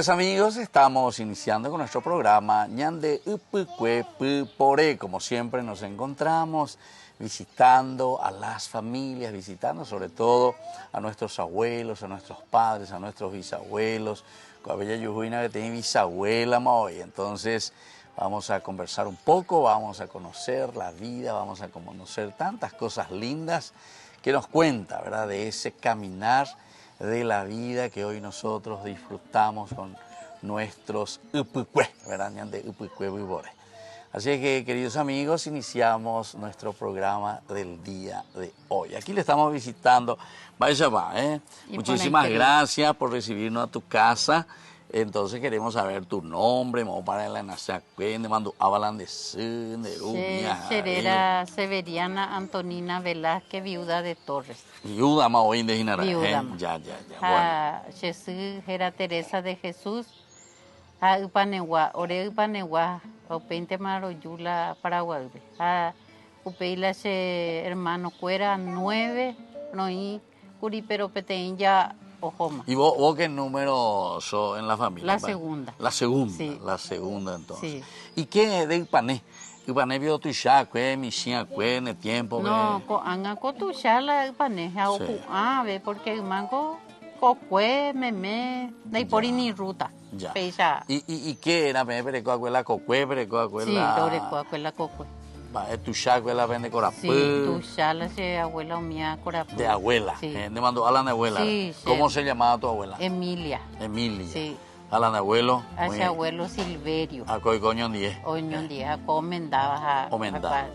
tardes amigos, estamos iniciando con nuestro programa Ñande Ypykue Pypore. Como siempre nos encontramos visitando a las familias, visitando sobre todo a nuestros abuelos, a nuestros padres, a nuestros bisabuelos. Ko'ápe jajuhúina peteĩ bisabuélama hoy, entonces vamos a conversar un poco, vamos a conocer la vida, vamos a conocer tantas cosas lindas que nos cuenta, ¿verdad? De ese caminar de la vida que hoy nosotros disfrutamos con nuestros ypykue, ¿verdad? Ñande ypykue vyvore. Así es que, queridos amigos, iniciamos nuestro programa del día de hoy. Aquí le estamos visitando. Vaya va, ¿eh? Muchísimas gracias por recibirnos a tu casa. Entonces queremos saber tu nombre, para la Che réra Severiana Antonina Velázquez, viuda de Torres. Viuda-ma oĩ nde hína ra'e. Viuda-ma. Ya, ya, ya. Ha che sy héra Teresa de Jesús ha Ypanegua, ore Ypanegua ha upéintema roju la Paraguaýpe. Ha upéi la che hermano kuéra nueve roĩ Kuri pero peteĩ ja ohóma. Y vos, vos qué número sos en la familia? La segunda. La segunda, Sí. la segunda entonces. Sí. Y qué de Ypané? Ypané vio tuichakue, michĩakue, ne tiempo. No, ko'ág̃a ko tuicha la Ypané ha Sí. opu'ãve porque yma ko kokue meme ndaipóri ni ruta. Ya. Péicha. Y, y, y qué era peẽ perekoakue la kokue, perekoakue Sí, la... rorekoakue la kokue. Mba'e tuichakue la pende korapy. Sí, tuicha la che abuela umía korapy. De abuela. Sí. Eh, nde mandu'a la nde abuela. Sí, che. ¿Cómo se llamaba tu abuela? Emilia. Emilia. Sí. A la nde abuelo. A che abuelo Silverio. Ha ko oñondie. Oñondie, ha ko omendaba ha. Omendaba.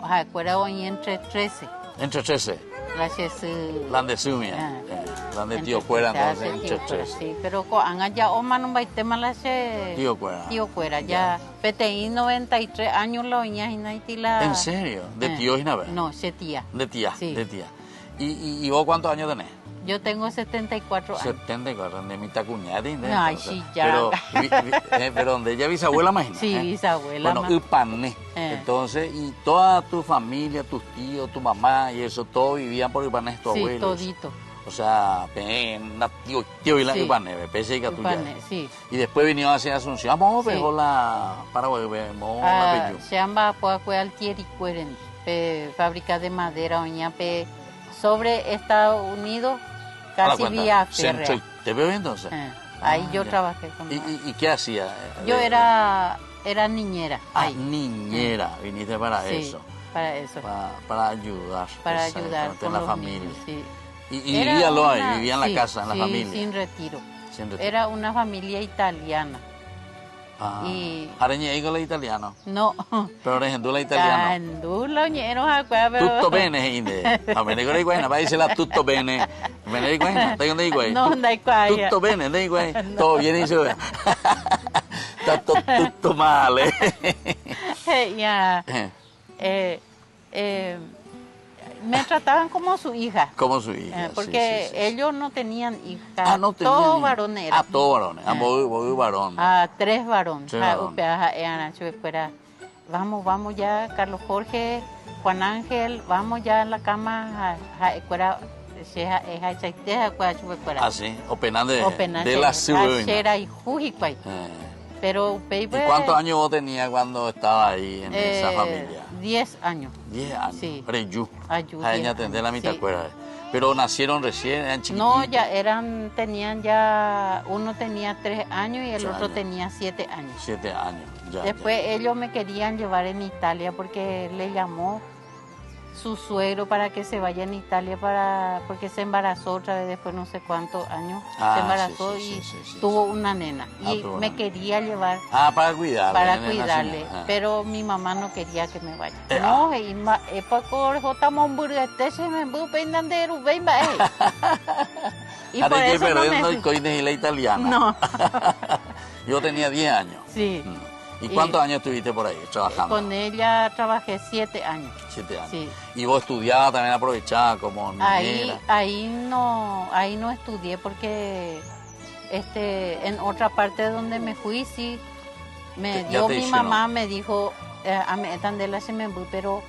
Ha'ekuéra oĩ entre trece. Entre trece. La che sy. La nde sy mía. Ah. La nde tío kuéra entonces, entre trece. Sí, pero ko'ág̃a ja omanombaitema la che Tío kuéra. Tío kuéra, ja peteĩ 93 años la oĩa hína iti la En serio? Nde Eh. tío hína pe? No, che tía. Nde tía, Sí. nde tía. Y, y, y vos cuántos años tenés? Yo tengo 74 años. 74, nde mitãkuñáti nde. Ay, entonces. sí, ya. Pero, vi, vi, eh, pero donde ella bisabuela más Sí, eh? bisabuela Bueno, más. Ypané. Eh. Entonces, y toda tu familia, tus tíos, tu mamá y eso, todos vivían por Ypané, tu Sí, abuelo. todito. O sea, pe, na, tío, tío y la Sí. Ypané, pe, pe, se Ypané, sí. Y después vino hacia Asunción. Vamos, Sí. pegó la Paraguay, pe, vamos, la Ah, Peyú. che amba'apo akue Altieri-Cueren, pe fábrica de madera oña pe sobre Estados Unidos, A la casi cuenta. vía férrea. Centro, ¿te veo entonces? Eh, ahí Ah, yo ya. trabajé con ¿Y, la y, y qué hacía? Yo De, era, era niñera Ah, ahí. niñera, viniste para Sí, eso. para eso. Pa, para ayudar, Para ayudar exactamente, con en la los familia. niños, sí. Y, y Era vivía lo ahí, una vivía en la sí, casa, en la sí, familia. sin retiro. Sin retiro. Era una familia italiana. Ah, Y Areña la italiano. No. Pero regendula italiano. Andula oñero jacua, pero Tutto bene, inde. A mí no igual, va a decir la tutto bene. Me no igual, tengo de igual. No, da igual. Tutto bene, da igual. Todo bien, dice. Está todo tutto male. Ya. Eh, eh, me trataban como su hija. Como su hija, Eh, sí, porque sí, sí, sí. ellos no tenían hija. Ah, no tenían Todos hija. varones eran. Ah, todos varones. Ah, Eh. voy, voy varón. Ah, tres varones. Tres Ah, varones. upea, ja, eran, yo fuera. Vamos, vamos ya, Carlos Jorge, Juan Ángel, vamos ya a la cama, ja, ja, fuera, che, ja, eh, ja, cha, te, ja, cuá, chu, fuera. Ah, sí, o penal de, O penal de la de ciudad. Chera y Jujicuay. Eh. Pero upei, ¿Y pues, cuántos años vos tenías cuando estaba ahí en esa eh, familia? 10 años. 10 años. Sí. Reyú. Ayú, Ahí 10 ya tendré la años, mitad sí. cuerda. Pero nacieron recién, eran chiquititos. No, ya eran, tenían ya, uno tenía 3 años y el 3 otro años. tenía 7 años. 7 años, ya, ya. Después ellos me querían llevar en Italia porque le llamó su suegro para que se vaya en Italia para, porque se embarazó otra vez después no sé cuántos años. Ah, se embarazó sí, sí, y sí, sí, sí, tuvo sí. una nena. Ah, Y tuvo me una nena. quería llevar Ah, para cuidarle, para nena, cuidarle, sí, ah. pero mi mamá no quería que me vaya. Eh, No, ah. y ma, eh, pa' cor, jota momburguete, se me bu, pe, nande, ru, ve, ma, eh. Y Ahora por yo eso no me perdiendo fui. el coine y la italiana. No. Yo tenía 10 años. Sí. Mm. ¿Y cuántos años estuviste por ahí trabajando? Con ella trabajé 7 años. 7 años. Sí. ¿Y vos estudiabas también, aprovechabas como Ahí, niñera? ahí no, ahí no estudié porque este, en otra parte donde me fui, sí, me Te, ya dio te mi hicieron. mamá, me dijo, eh, a mí tan de la se me fui, pero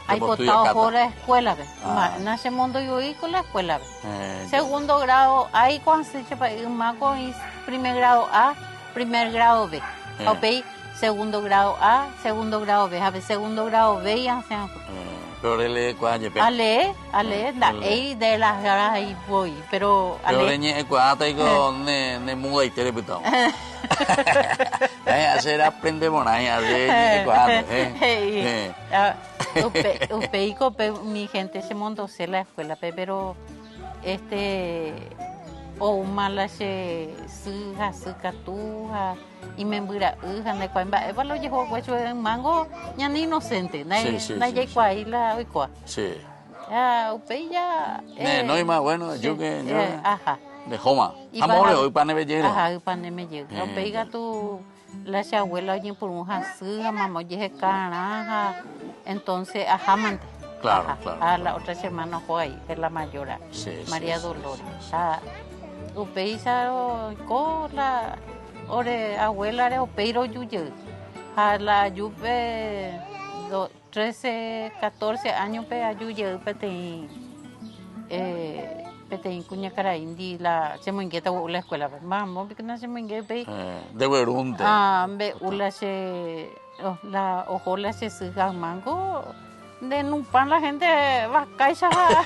Te hay vos estudias botado cata. por la escuela, ve. Ah. Ma, nace mundo yo y con la escuela, ve. Eh, ya. Segundo grado, ahí cuando se echa pa' ir, ma, con is-, primer grado A, primer grado B. Ha upéi segundo grado A, segundo grado B. Ha pe segundo grado B asẽ akue. Pero releekuaa jepe. Alee, alee, nda'éi de las ganas voi, pero alee. Pero reñe'ẽkuaátaiko ne ne mudaite repytávo. He'i che reaprende porã hi'a che ñe'ẽkuaáta. He'i. Upe upéiko pe umi gente chemondose la escuela-pe, pero este oúma la che sy ha sy katu ha imemby ra'y ha ndaikuaái mba'épa la ojehu va'ekue chupe ymángo ñane inocente, ndajaikuaái la oikóva. Sí. Ha upéi ja. Ne renóima, bueno, sí, ejúke, ejúke. Aha. Rehóma. Ha moõ reho Ypaneve jey reho. Aha, Ypaneme jey. Ha upéi katu la che abuela oñepyrũ hasy ha mama ojehekarã ha entonces ahámante. Claro, Aha. claro, Ha la claro. otra che hermana oho ahí, es la mayora, Sí, sí, María sí, Dolores. sí, sí. Ha upéicha oiko la ore abuela-re upéi roju jey. Ha la ajúpe do, trece, catorce años-pe aju jey peteĩ, eh, peteĩ kuñakaraíndi la chemoingéta gua'u la escuela-pe. Mamo piko nachemoinge upéi. Eh, ndeguerúnte. Ah, mbe'u la che, la oho la che sy haymángo nde nupã la gente vakáicha ha.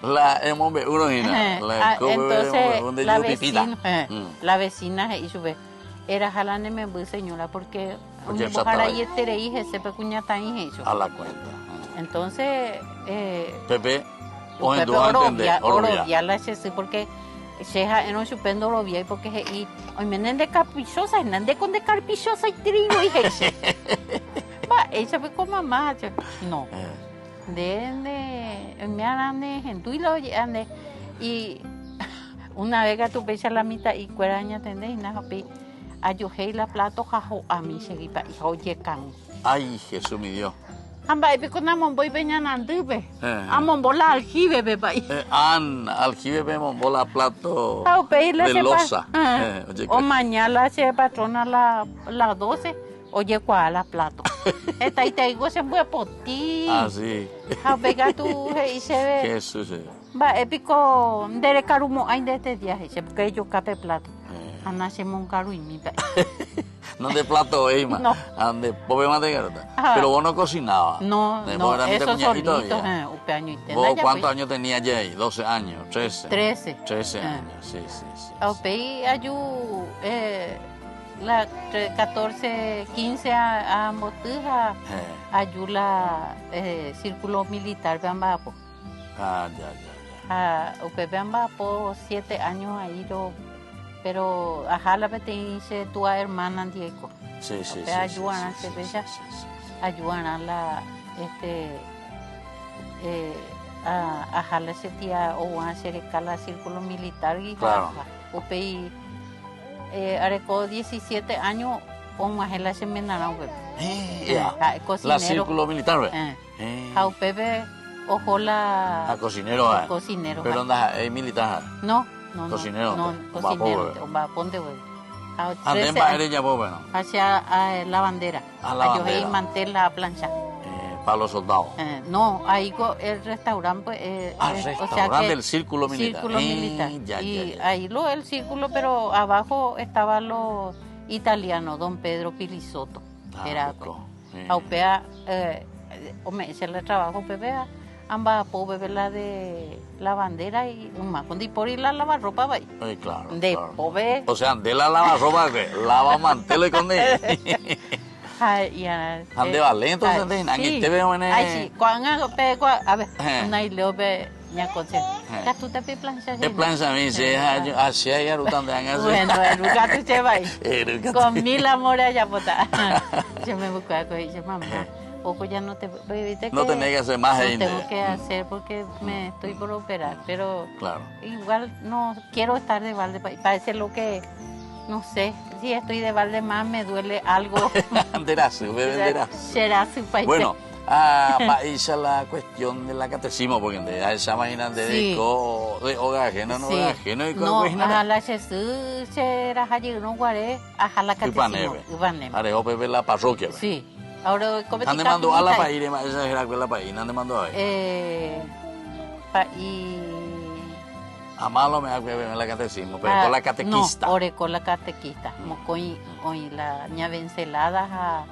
La emombe'úrõ hína. Eh, La ah, oiko peve entonces, emombe'u nde la jupipíta. vecina, eh, la vecina he'i chupe, Eraha la ne memby señora porque oñemboharaieterei hese pe kuñataĩ he'i chupe. A la cuenta. Entonces, eh, Pepe upépe ohendu ha ontende, orovia, orovia. orovia la che sy porque che ha'érõ chupe ndoroviái porque he'i oiméne nde caprichosa hína, ndéko nde carpichosaiterei voi he'i che. Mba'éicha piko mamá ha che, no. Eh. Nde nde oime'arã ne hendúi la oje'a nde y una vez katu upéicha la mitã'i kuéra añatende hína ha upéi ajohéi la plato ha ho'ami chegui pa'i ha ojekãmi. Ay, Jesús mi Dios. Ha mba'e piko namombói pe ñanandýpe? Eh. Amombo la aljibe-pe pa'i. Eh, an, aljibe-pe emombo la plato Ha upéi la de che pa- loza. Eh, Eh, ojekãmi. omaña la che patrona la, la 12 Ojekuaa la plato. Hetaiteígo che mbyepotĩ. Ah, sí. Ha upéi katu he'i chéve. Jesús che. Mba'e piko nde rekarumo'ãi nde este día, he'i che, porque ejoka pe plato. Eh. Ha nachemongaruimi mba'e. No nde platovéima. No. Ha nde pópema nde karúta. Ajá. Pero vos no cocinaba. No, Vos no, eras eso mitãkuña'i solito, todavía. eh, upe añoite. ¿Vos Ndajapói. cuántos años tenías ya ahí? 12 años, 13. 13. 13 Eh. años, sí, sí, sí. Ha upéi aju, eh, La 14, 15 a mboty ha aju la círculo militar-pe amba'apo. Ah, ya, ya, ya. Ha upépe amba'apo 7 años ahí ro, pero aha la peteĩ che túa hermana ndie aiko. Sí, sí, Upe sí, ajuarã sí, sí, chévecha, sí, sí, sí. ajuarã la este eh, aha la che tía ouarã che reka la círculo militar-gui ha Claro. upéi Eh, areko 17 años og̃uahẽ la che menarã upépe. Eh, ya. Ha'e cocinero. La círculo militar pe. Eh. Eh. Ha upépe oho la Ha cocinero ha'e. Cocinero. Pero ndaha'éi militar ha'e. No, no, no. Cocinero. No, cocinero, omba'apónte gueve. Ha Ha nde mba'e rejapo upérõ? Ha che a la bandera. A la bandera. Ajohéi mantel ha aplancha. Eh, pa los soldados. Eh, no, ahí co el restaurante, pues, eh, Ah, eh, o sea restaurante que del círculo militar. Círculo Eh, militar. ya, Y ya, ya. ahí lo, el círculo, pero abajo estaba los italianos, don Pedro Pilisotto, Ah, era rico. pues. Eh. Ha upéa, eh, ome'ẽ che la trabajo upépe ha amba'apo upépe la de la bandera y yma ko ndipóri la lavarropa vai. Eh, claro, Nde claro. pópe. O sea, nde la lavarropa que lava mantel oiko nde. Ha, y a, Ha nde vale entonces nde sí. angete oene. Ay, sí, ko'ág̃a pe ko a ver, Eh. naileo pe ñakonse. Eh. Katu te pe plancha Pe plancha mi che ha ha che ai aruta nde ág̃a che. Bueno, eru katu che vai. Eru katu. Con mil amores ajapóta. Che me buscaba ko he'i che mamá. Eh. Poco ya no te viste No que tenés que hacer más no ahí, tengo ¿no? que hacer porque me estoy por operar, pero Claro. igual no quiero estar de balde, parece lo que no sé, si estoy de balde más me duele algo. Nde rasy, bebé, nde rasy. Che rasy paite. Bueno, ha mba'éicha la cuestión de la catecismo, porque nde ahecháma hína nde Sí. reiko de hoga ajeno, no Sí. hoga ajeno oiko No, hague hína. aha la che sy che raha jeyrõ guare, aha la catecismo, Ypanépe. Ypanépe. Ha reho peve la parroquia-pe. Sí. Ahora oiko Ha ne mandu'a la pa'íre, mba'éicha hérakue la pa'i, na ne mandu'avéi. Eh, pa'i. Amalo me hace la catecismo, pero ah, la catequista. No, oreko la catequista. Mokõi oĩ la ña Vencelada ha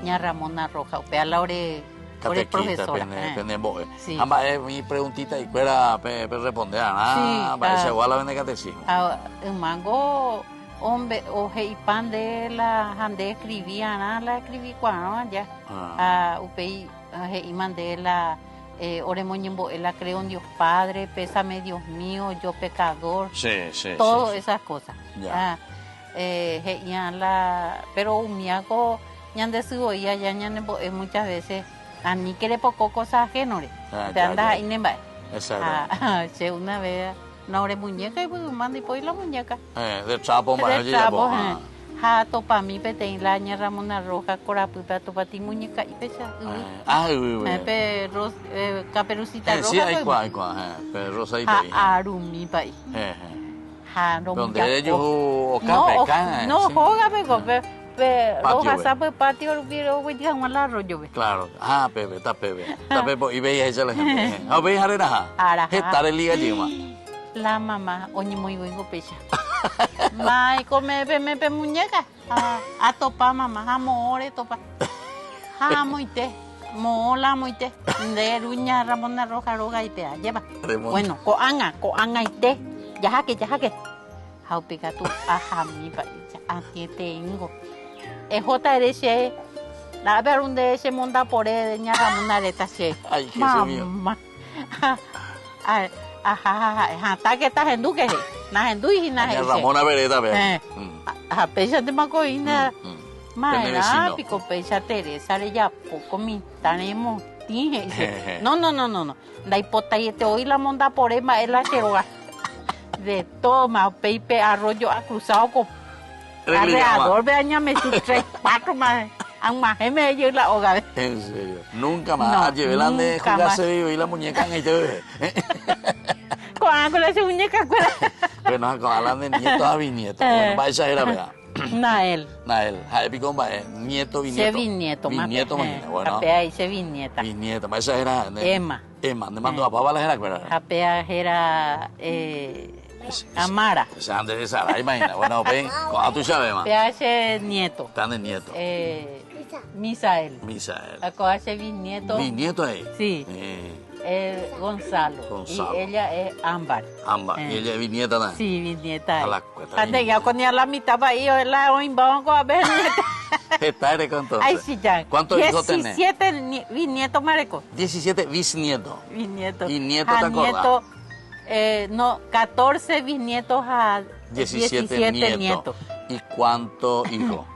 ña Ramona Roja. Upéva la ore ore profesora. Pene, pene mbo'e. Sí. Ha mba'e mi preguntita ikuéra pe pe responde arã, sí, mba'eichagua la pende catecismo. Ha ymango ombe ohe'ipa nde la ha nde escribí arã la escribí kuaarõ aja. Ah. Ha upéi He'íma nde la oremoñembo'e la creo en Dios Padre, pésame Dios mío, yo pecador, Sí, sí, todo sí, sí. esas cosas. Ya. Ah, he'ían la, pero umíako ñande sy voi aja ñanembo'e muchas veces aníke repoko cosa ajeno-re, Ah, upéva ya, ya. ndaha'éi ne mba'e. Exacto. Ah, che una vez na ore muñeca ipy'yma ndipói la muñeca. De trapo mba'e De ojejapo. trapo, Ah. Ha atopami peteĩ la ña Ramona Rojas korapýpe atopati muñeka'i pecha yvy. Ah, yvy. Eh, pe ros, eh, caperucita roja. Sí, aikuaa, aikuaa, eh, pe rosaita. Ha arumi pa'i. Eh, eh. Ha romuñako. Donde rejuhu okápe, no, ká, no, sí. hógape ko, pe, pe rohasa Patio-pe. pe patio rupi roguejy hag̃ua la arroyo-pe. Claro. Ah, pépe, tapépe. Tape po'i veí ahecha la gente. Eh. Ha upéi ha reraha. Araha. Heta religa jeýma. La mamá oñemoĩvoíngo péicha. Máiko me pe muñeca. Ha atopa mamá ha moõ retopa. Ha amoite, moõ la amoite. Nde ru ña Ramona Roja róga ipea, ajépa. Bueno, ko'ág̃a, ko'ág̃aite. Jaháke, jaháke. Ha upe katu ahami pa'icha, atĩeteíngo. Ehóta ere che, nda'ápe aru nde che monda pore ña Ramona reta che. Ay, Jesús mío. Mamá. Aha ha ha'e, hatãke tahendúke he'i. Nahendúi hína he'i che. Ramona vereda pe. Eh. Ha péichantema ko hína. Pene Maerã vecino. piko péicha Teresa rejapo ko mitã remotĩ he'i che. No, no, no, no, no. Ndaipotaiete voi la monda pore mba'e la che róga. De todo ma upéi pe arroyo a cruzado ko arreador pe añamesu tres, cuatro ma ag̃uahẽme jey la ógape. En serio. Nunca más. No, Ajeve la nde nunca más. jugase voi la muñeca ag̃aite peve. Ko'ág̃a ko la che muñeca kuéra. Bueno, ha ko'ág̃a la nde nieto ha bisnieto. Bueno, mba'éicha héra péva? Nael. Nael. Ha'e piko mba'e? Nieto, bisnieto. Che bisnieto. Bisnieto ma hína. Bueno. Ha péva he'i che bisnieta. Bisnieta. Mba'éicha héra ha'e? Emma. Emma. Nde mandu'apáva la héra kuéra? Ha péva héra Amara. Esa nde resaráima hína. Bueno, upéi ko'ã tuichavéma. Péva che nieto. Péva nde nieto. Misael. Misael. Ha ko'ã che bisnieto. Bisnieto he'i? Sí. Gonzalo. Gonzalo. Y ella es Ámbar. Ámbar. Y ella es bisnieta también. Sí, bisnieta. A la cuenta. Ha nde ko ni a la mitad pa'i la oĩmbáva ko'ápe nieta. Heta ereko entonces. Ay, sí, ya. ¿Cuántos hijos tenés? 17 bisnietos me ereko. 17 bisnietos. Bisnietos. Y nieto te Ha acordás. nieto, no, 14 bisnietos ha 17 17 nietos. nietos. ¿Y cuántos hijos?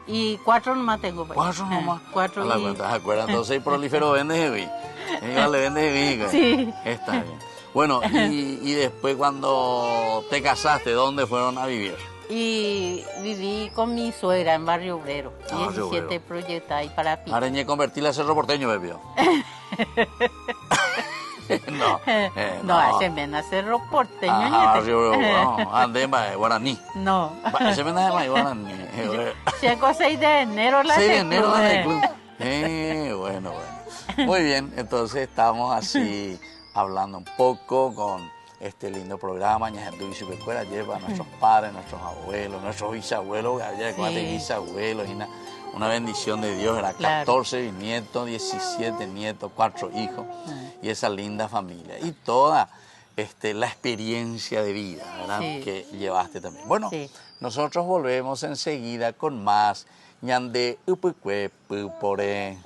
Y 4 nomás tengo, pues. 4 nomás. 4 A la y cuenta, ¿se acuerdan? Entonces, prolífero vende heavy. Igual le vende heavy. Sí. Está bien. Bueno, y después cuando te casaste, ¿dónde fueron a vivir? Y viví con mi suegra en Barrio Obrero. Ah, Barrio 17 Obrero. proyectos ahí para pi. Ahora ñe convertí la Cerro Porteño, bebió. No, No, no. ese mena Cerro Porteño, Ajá, ñete. Barrio Obrero, no, andé en Guaraní. No. Va, ese mena de Guaraní. Checo 6 de enero la 6 de enero la club. club. Bueno, bueno. Muy bien, entonces estamos así hablando un poco con este lindo programa, Ñahendu Ichupekuéra, lleva a nuestros padres, nuestros abuelos, nuestros bisabuelos, ya cuántos bisabuelos, y una bendición de Dios, era Claro. 14 bisnietos, 17 nietos, 4 hijos, y esa linda familia, y toda la experiencia de vida, ¿verdad? Sí. Que llevaste también. Bueno, Sí. nosotros volvemos enseguida con más Ñande Ypykue Pypore.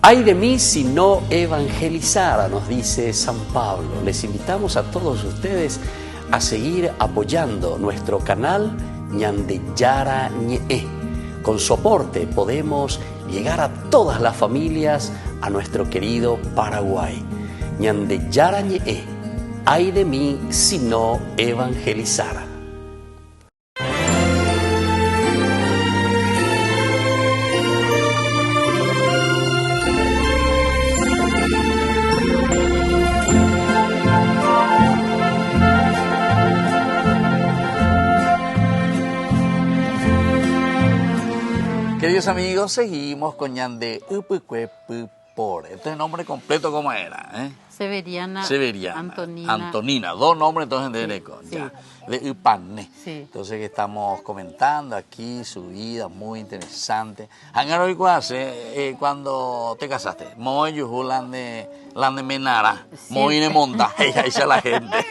Ay de mí si no evangelizara, nos dice San Pablo. Les invitamos a todos ustedes a seguir apoyando nuestro canal Ñandeyara Ñe'ẽ. Con su aporte podemos llegar a todas las familias a nuestro querido Paraguay. Ñandeyara Ñe'ẽ. Ay de mí si no evangelizara. Queridos amigos, seguimos con Ñande Ypykue Pypore. Este nombre completo, ¿cómo era? Eh? Severiana, Severiana Antonina. Antonina, dos nombres entonces de sí, sí. ya, de Ypané. Sí. Entonces que estamos comentando aquí su vida, muy interesante. Ángel, hoy eh, cuando te casaste, Moy yuhu lande, lande menara, Moy ne monda, ahí la gente.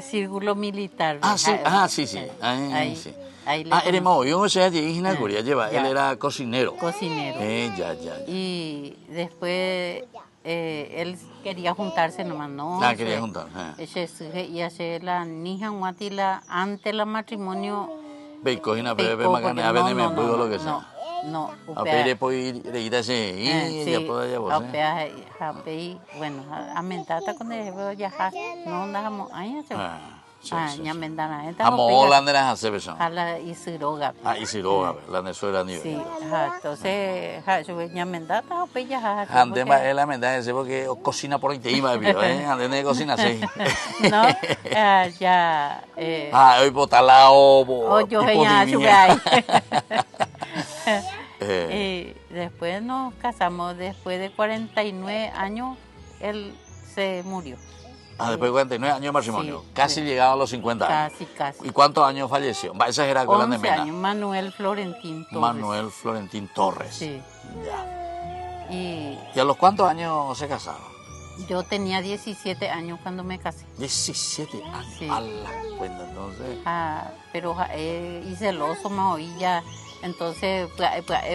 Círculo militar. Ah, sí, ah, sí, sí. Ahí, sí. ahí le Ah, eres conocí. Moy, o sea, allí en Curia lleva, él Ya. era cocinero. Cocinero. Ya, ya, ya. Y después él quería juntarse nomás, ¿no? Ah, quería juntar, eh. Ese suje y hace la nija guatila antes la matrimonio. Ve, cocina, bebe, pecó macana, porque vende, no, me no, pudo no, lo que sea. No, no, A upea- pedir por ir a eh, y ya sí, puedo ya vos, eh. upea, japei, bueno, amendata con el jefe ya ja, no andamos ahí, Ah, sí, ah, sí, ya sí. mendana, esta Amo upea, la de las jala y siroga. Ah, y siroga, la de suegra ni. Sí, ja, entonces, ja, yo ya mendata, upea, ja, ja, Ande porque- ma la menda ese porque cocina por ahí te iba, eh, ande de cocina sí. No, ah, ya. Ah, hoy botalao, oh, yo ya sube ahí. Y después nos casamos, después de 49 años, él se murió. Ah, después de 49 años de matrimonio, Sí, casi sí. llegaba a los 50 años. Casi, casi. ¿Y cuántos años falleció? Va, esa era con la de 11 Mena. años, Manuel Florentín Torres. Manuel Florentín Torres. Sí. Ya. Y ¿Y a los cuántos años se casaron? yo tenía 17 años cuando me casé. 17 años. Sí. A la cuenta, entonces. Ah, pero y celoso me oí ya. Entonces,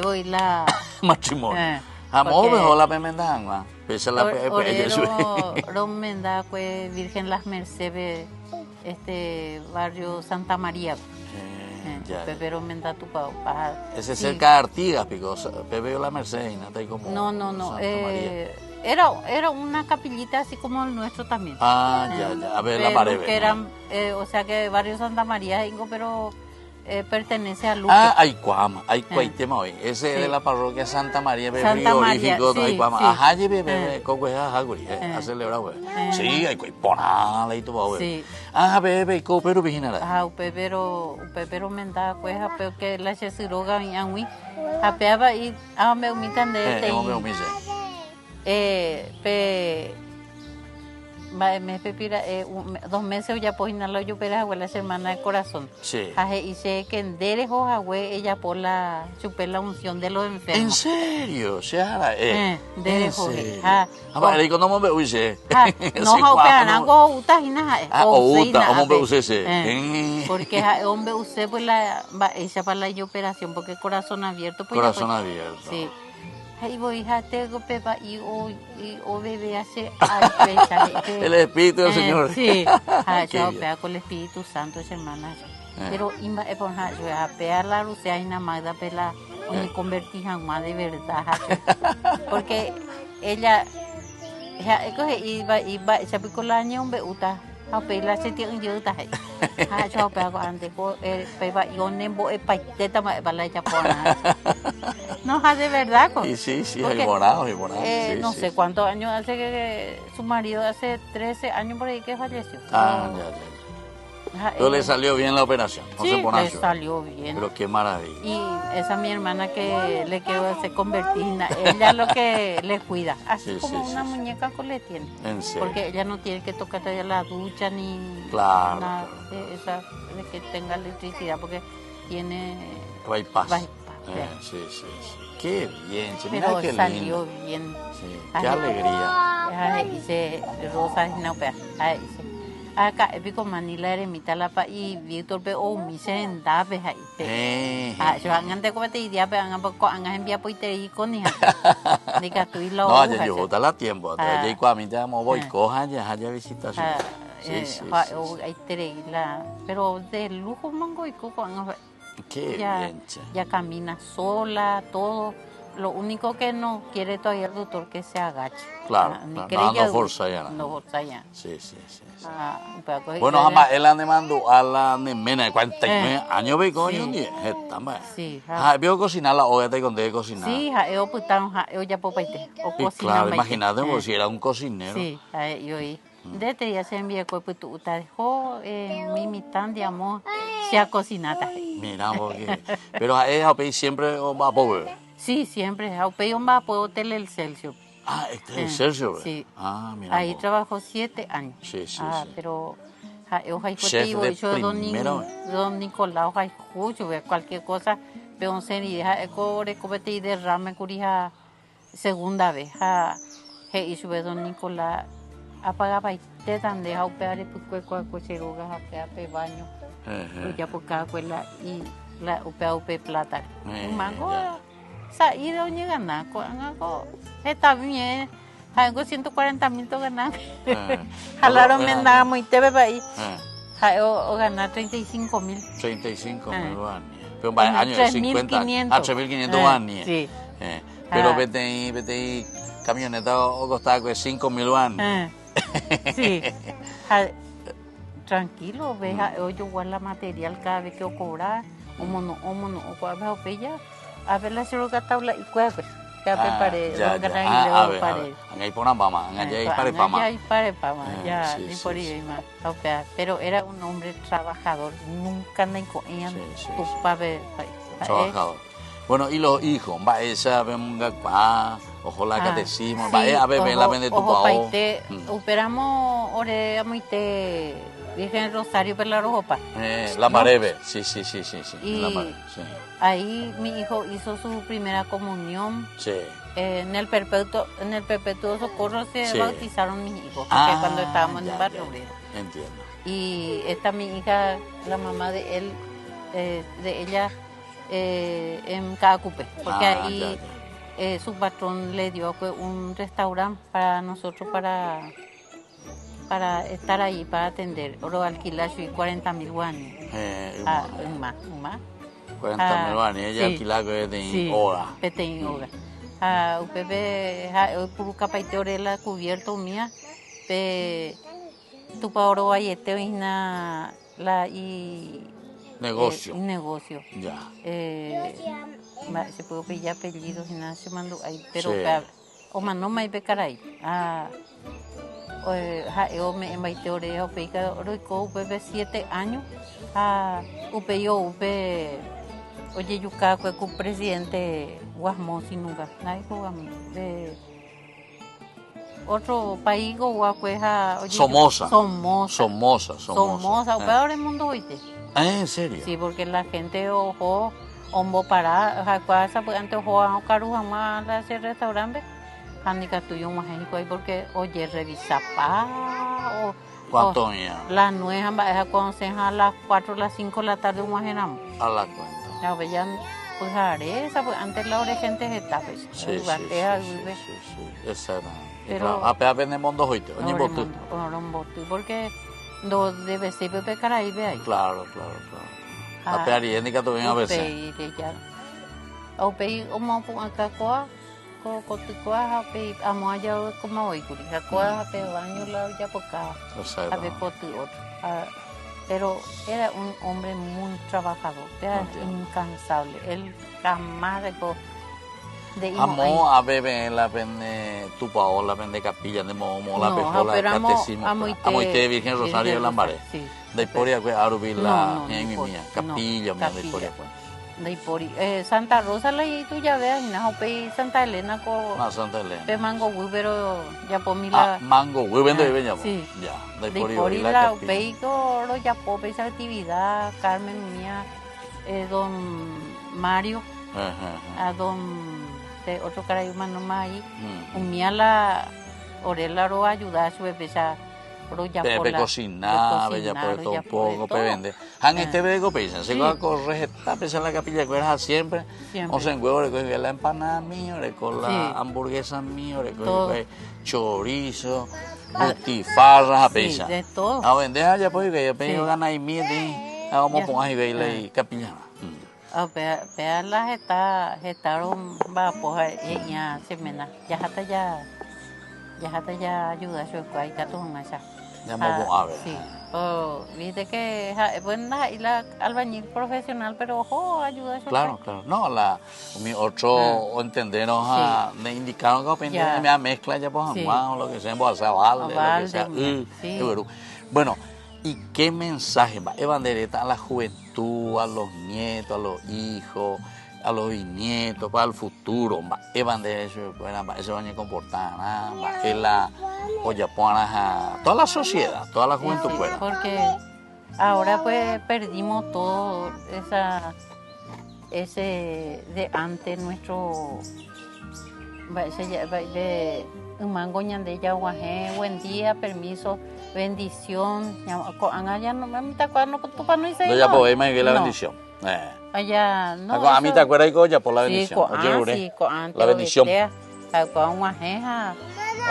voy la... Matrimonio. Amor, Porque mejor la pemenda agua. Pesa la pe- pe- ella sube. Orero Romenda, pues, Virgen Las Mercedes, este barrio Santa María. Ya, ya. Pepe Romenda tu pa, pa- Ese es sí. cerca de Artigas, pico. Pepe la Merced, no está ahí como No, no, no. Santa María. Era una capillita así como el nuestro también. Ah, ya, ya. A ver, la Pero pared. Que eran, o sea que barrio Santa María, Ingo, pero pertenece a Luque. Ah, Aycuama, Aycuaitema hoy. Ese es Sí. de la parroquia Santa María, bebé Santa María, frigorífico, sí, Aycuama. sí. Ajá, bebé, bebé, coco es ajá, guri, a celebrar, güey. Sí, Aycuaiponala y todo, güey. Sí. Ah, bebé, y coco, pero vigina. Ajá, upe, pero, upe, pero menda, pues, pero que la chesiroga y angui. Apeaba y, ah, me humitan de este y- Me humille. Pe, va, me pe pira, un, me, 2 meses ya pues inhaló yo pero abuela hermana de corazón. Sí. Aje, y sé que en derejo agüe ella por la chupé la unción de los enfermos. ¿En serio? Se hará, ¿en Derejo, serio? ah, Ah, va, el no me huye. Ah, no, Sí, ja, guau, pero no. algo uta, y nada, Ah, o o se, uta, nada, o hombre pe. use ese. Porque ja, hombre use pues la va, ella para la operación porque corazón abierto pues, ya, Corazón pues, abierto. Sí. Ay, voy, hija, tengo pepa y o, y o bebé hace ay, pecha, eh, El Espíritu del Señor. Sí. Ah, Qué yo bien. pea con el Espíritu Santo, hermana. Pero imba, pues, ja, yo, ja, pea la Rusia y na Magda, pela, o ni convertí jamás de verdad, ja, yo. Porque ella, ja, coge, iba, iba, se picó la año, hombre, uta. Ja, pela, se tiene un yuta, ja. Ja, yo pea con antes, co, peba, yo nembo, pa, teta, ma, pa, la chapona, ja. No, ja, de verdad, co. Y sí, sí, Porque, hay morado, hay morado, sí, no sí, sé sí. cuántos años hace que su marido, hace 13 años por ahí que falleció. Ah, No. ya, ya, ya. Ja, Pero le salió bien la operación, no sí, se pone le así. salió bien. Pero qué maravilla. Y esa es mi hermana que le quiero hacer convertir, ella lo que le cuida, así Sí, como sí, una sí, sí. muñeca que le tiene. En serio. Porque ella no tiene que tocar ya la ducha ni Claro, nada claro. de esa, de que tenga electricidad, porque tiene Bypass. Bypass, ya. Sí, sí, sí. Qué bien, che, mira Pero qué salió lindo. bien. Sí, Ay, qué alegría. Ay, dice Rosa, no, pero, ay, dice, acá, épico Manila, eremita la pa, y Víctor, pe, oh, mi se enda, pe, ay, pe. Ah, yo antes como te diría, pe, angan, po, angan envía po y te di con hija. Ni que tú y la No, hoja, ya yo che. bota la tiempo. Ah. Ya y cuando a mí te llamo, voy, Ah. coja, ya, ya visitación. Ah, Sí, sí, ja, sí, oh, sí. ahí te di la, pero de lujo mango y coco, angan, pe. Qué Ya, bien, che. ya camina sola, todo. Lo único que no quiere todavía el doctor que se agache. Claro, Ah, ni claro, quiere no, no ya- forza ya, no. No forza ya. Sí, sí, sí, sí. Ah, pero coge- Bueno, jamás él ande mando a la nemena de 49 años, ve, coño, Sí. ni esta, ma. Sí, ja. Ja, vio cocinar la olla te conté de cocinar. Sí, ja, yo putaron, ja, yo ya popaite, o Y cocina claro, maite. imagínate, pues, si era un cocinero. Sí, ja, yo ahí. Nde teia che rembirekue pytu'úta reho mi mitãndi amo che akosináta he'i. Mirá porque pero ha'e ha upéi siempre omba'apo upépe. Sí, siempre ha upéi omba'apo Hotel Excelsior-pe. Ah, Hotel Excelsior-pe. Sí. Ah, mirá Ahí vos. trabajó siete años. Sí, sí, Ah, sí. pero ha'e ohayhuete Chef de ivoi chupe don primera. don Nicolás ohayhu chupe cualquier cosa pe osẽ rire ha'éko oreko peteĩ derrame kuri ha Segunda vez ha he'i chupe don Nicolás, Apagapaitéta nde ha upéva repykuekuakue che róga ha upéva pe baño rojapokakue la y la upéva upe plátare. Yma ko sa'i oñegana, ko'ág̃a ko hetavie ha'éngo 140 mil togana. Ha la romenda amoitépe pa'i ha'e ogana 35 mil. 35 mil guarani. Pero mba'e año 50 ah, 3500 guarani. Sí. Pero peteĩ peteĩ camioneta ocostaba kue 5000 guarani. Eh. Sí. Ha tranquilo ve ha'e ojogua la material cada vez que ocobra, omono'õ omono'õ ko'ápe ha upéi ja ápe la che róga tabla ikuépe. Pe Ah, pare ya, don ya. Galileo Ah, a ver, a pare. ver. Ág̃a iporãmbáma, ág̃a ja iparepáma. Ág̃a ja iparepáma, Eh, ja sí, sí, sí. ndiporivéima. Ha upéva, pero era un hombre trabajador, nunca naiko'ẽiva Sí, sí, sí. tupápe ha'e. Trabajador. Bueno, y los hijos, mba'éicha pemongakuaa, oho la Ah, catecismo, sí, mba'e aveve la oho, pende tupao. ohopaite, Mm. upéramo ore amoite Virgen Rosario pe la rohopa. Eh, la ¿No? Mareve, sí, sí, sí, sí, sí, Y la Mareve, sí. ahí mi hijo hizo su primera comunión. Sí. Eh, en el perpetuo, en el perpetuo socorro se Sí. bautizaron mis hijos, porque Ah, cuando estábamos en ya, Barrio ya, Obrero. Entiendo. Y esta mi hija, la mamá de él, eh, de ella, eh, en Caacupé, porque Ah, ahí ya, ya. su patrón le dio pues, un restaurante para nosotros, para, para estar ahí, para atender. Oro alquilar y 40.000 guanes. Eh, Ah, yma. yma, yma. 40.000 Ah, guaraní, ella sí, alquilá kue peteĩ sí, óga. peteĩ óga. Ha upépe ha'e oipurukapaite ore la cubierto umía, pe tupão rovaiete oĩhína la i Negocio. inegocio. Ya. Eh, mba'e che puedo pedir apellido hína che mandu'ái, pero Sí. upéva omanóma ipe karai. Ha ha'e ome'ẽmbaite ore ha upéi roiko upépe siete años ha upéi ou pe ojejukakue ku presidente Guasmo Sinuga, ndaha'éiko Guasmo, pe otro país oguakue ha ojejuka. Somoza. Somoza. Somoza, Somoza. Somoza, upéva oremondohoite. Ah, ¿en serio? Sí, porque la gente oho ombopara, ha'ekuaa sapy'ánte oho okaru hag̃ua la che restaurante-pe ha ndikatúi og̃uahẽ hikuái porque ojerrevisapa o, ¿Cuánto oĩva? Las nueve ha mba'e ha osẽha a las cuatro, las cinco de la tarde og̃uahẽ ramo. A la cuenta. Ha upéi ja pyhare sapy'ánte la ore gente hetápe, Sí, sí, yvate ha sí, sí, yvýpe. sí, sí, exactamente. Pero Ha péva penemondohoite, oñemboty. Oromboty porque ndodeveséi pe karaípe ahí. Claro, claro, claro. Ha péva rire ndikatuvéi avese. Upéi reja. Ha upéi omopu'ãka kóa, ko koty kóa ha upéi amo aja oikóma voi kuri. Ha kóa pe baño la ojapokáva. Exacto. Ha pe koty otro. Ha, pero era un hombre muy trabajador, era Entiendo. incansable. Él jamás dejó de Ha moõ ave peẽ la pende tupao, la pende capilla, nde moõ moõ la No, peho la pero amo, catecismo, amoite amoite Virgen Rosario de Virgen Lambaré. Rosario, sí. Ndaipóri va'ekue árupi No, la no, ñe'ẽmi ndaipóri, mía, no, capilla umi ndaipóri capilla. va'ekue. Ndaipóri. Eh, Santa Rosa la itujave hína ha upéi Santa Elena ko Ah, Santa Elena. pe Mangoguy pero japomi Ah, la Mangoguy Ah, ndoive japo. sí. Ya, ndaipóri voi Ndaipóri la la capilla. upéi ko rojapo péicha actividad Carmen mía, eh, don Mario, Ajá, a don pe otro karai omanóma ahí, Mm. umía la ore la roayuda chupe péicha rojapo Peẽ la pekosina, pejapo de todo un rojapo de poco, todo. pevende. Ha ag̃aite peve péicha, che Sí. akorre heta péicha la capilla-kuéra ha siempre Siempre. osẽngue oreko hikuái la empanada-mi, oreko la Sí. hamburguesa-mi, oreko Todo. hikuái chorizo, Ah, butifarra ha sí, péicha. de todo. Ha ovende ha ojapo hikuái, upéi Sí. ogana'imi peteĩ ha omopu'ã hikuái la icapillarã. Ha upéva, péva la heta, heta romba'apo ha he'iã che ména, jaháta ja, jaháta ja ayuda chupekuéra ikatu hag̃uáicha. Ñamopu'ãve. Sí. Oh, viste que ha'e pues ndaha'éi la albañil profesional pero oho ayuda chupe. Claro, claro. No, la umi otro ah. oentenderõ ha sí. ne indicaron que opende ya. me mezcla japo hag̃ua sí. o lo que sea, embohasa balde, lo que sea, y, sí. Bueno, ¿y qué mensaje mba'épa nde eréta a la juventud, a los nietos, a los hijos, a los bisnietos, para el futuro? Mba'épa nde ere chupekuéra, mba'éichapa oñekomporta'arã, mba'e la ojapo'arã ha toda la sociedad, toda la juventud kuéra. Porque ahora pues perdimos todo esa ese de antes nuestro mba'éicha ja'e ymango ñande jaguahẽ buen día, permiso, bendición, ko'ág̃a ya no mitãkuéra no tupãnoiséi. Ndojapovéima guive la bendición. Allá, no, Ha ko'ã mitãkuéra oiko ojapo la bendición, sí, ko'ã, ojerure sí, ko'ã la bendición. Ha ko'ã og̃uahẽ ha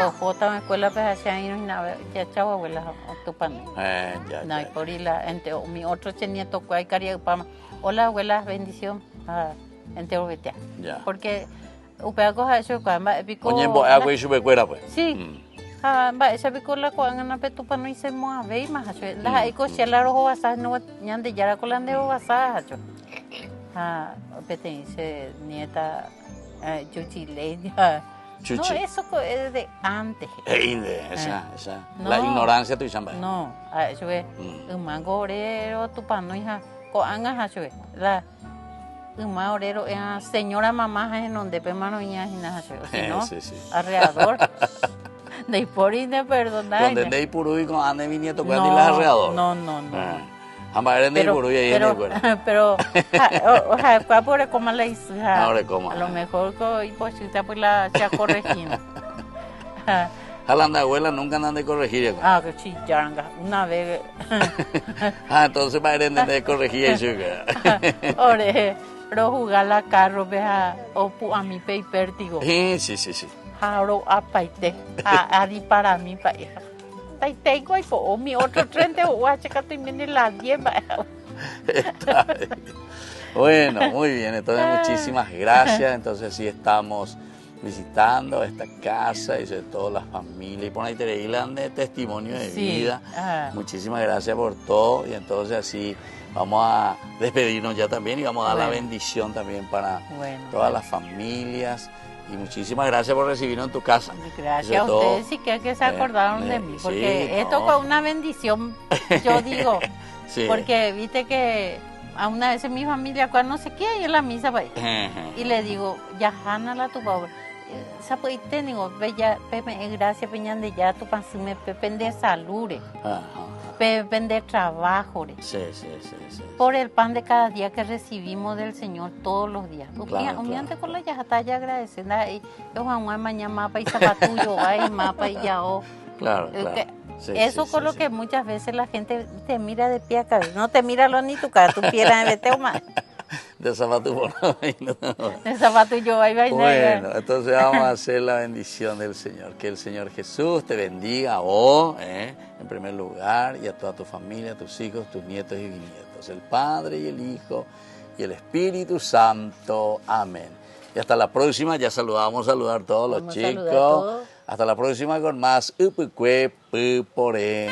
ohóta escuela-pe ha che aĩrõ hína ya chau abuela otupãne. Eh, ya, ya. Ndaipóri la ente umi otro che nietokuéra ikaria'ypáma. Hola abuela, bendición. Ha enterovetea. Ya. Porque upéva ko ha'e chupekuéra mba'e piko Oñembo'e hague ichupekuéra pues. Sí. Ha mba'éicha piko la ko'ág̃a napetupanuisemo'ãvéima ha che ndaha'éi ko che la rohovasa no Ñandejára ko la nde rovasa ha che. Ha peteĩ che nieta Chuchi Lady ha Chuchi. No, eso ko es de antes. He'i nde, esa, esa. La ignorancia tuicha mba'e. No, ha'e chupe ymángo ore rotupanói ha ko'ág̃a ha chupe la Yma ore ro'éva señora mamá ha henondépe maroĩa hína ha che, o si no, Sí, sí. arreador. Ndaipóri ne perdona. Donde ndeipurúi ko'ã ne bisnietokuéra ni la arreador. No, no, no. Eh. Ha mba'ére ndeipurúi ahí Pero, hendivekuéra. pero, ha'ekuéra orekóma la isy ha Ah, orekóma. a lo mejor ko ipochýta pues la che akorrehíma. Ha la nde abuela nunca nandekorrehíri akue. Ah, que chillanga, una vez. Ah, entonces mba'ére nde ndekorrehí ichupe. Ore rohuga la carro-pe ha opu'ãmi pe ipértigo. Sí, sí, sí, sí. Ha ro'apaite ha adiparami mba'e. Taitéiko aipo'o umi otro tren-te ho'u ha che katu oiméne la diez mba'e ha'u. Está bien. Bueno, muy bien. Entonces, muchísimas gracias. Entonces, sí estamos visitando esta casa y sobre todo la familia. Y por ahí te de testimonio de vida. Muchísimas gracias por todo. Y entonces así vamos a despedirnos ya también y vamos a dar la bendición también para todas las familias. Y muchísimas gracias por recibirnos en tu casa. Gracias a ustedes sí que, que se eh, acordaron de eh, mí, porque esto fue una bendición, yo digo. Porque viste que a una vez en mi familia, cuando no sé qué, en la misa, pues, y le digo, ya jana la tu pobre. Sapy'aite ningo pe ja peme'ẽ gracia pe Ñandejára Tupãsýme pe pende salúre, pe pende trabajo-re. Sí, sí, sí, sí. Por el pan de cada día que recibimos del Señor todos los días. Claro, Umi claro. ante ko la jahata jaagradece ndaha'éi ohaguã maña mápa isapatu jovái, mápa ijao. Claro, claro. Sí, Eso sí, con lo que muchas veces la gente te mira de pie a cabeza. No te mira lo ni tu cara, tu piedra de vete más. De zapato por De zapato yo ahí va Bueno, entonces vamos a hacer la bendición del Señor. Que el Señor Jesús te bendiga a vos, ¿eh? en primer lugar, y a toda tu familia, tus hijos, tus nietos y bisnietos. El Padre y el Hijo y el Espíritu Santo. Amén. Y hasta la próxima, ya saludamos, a saludar todos los chicos. Hasta la próxima con más Ypykue Pypore.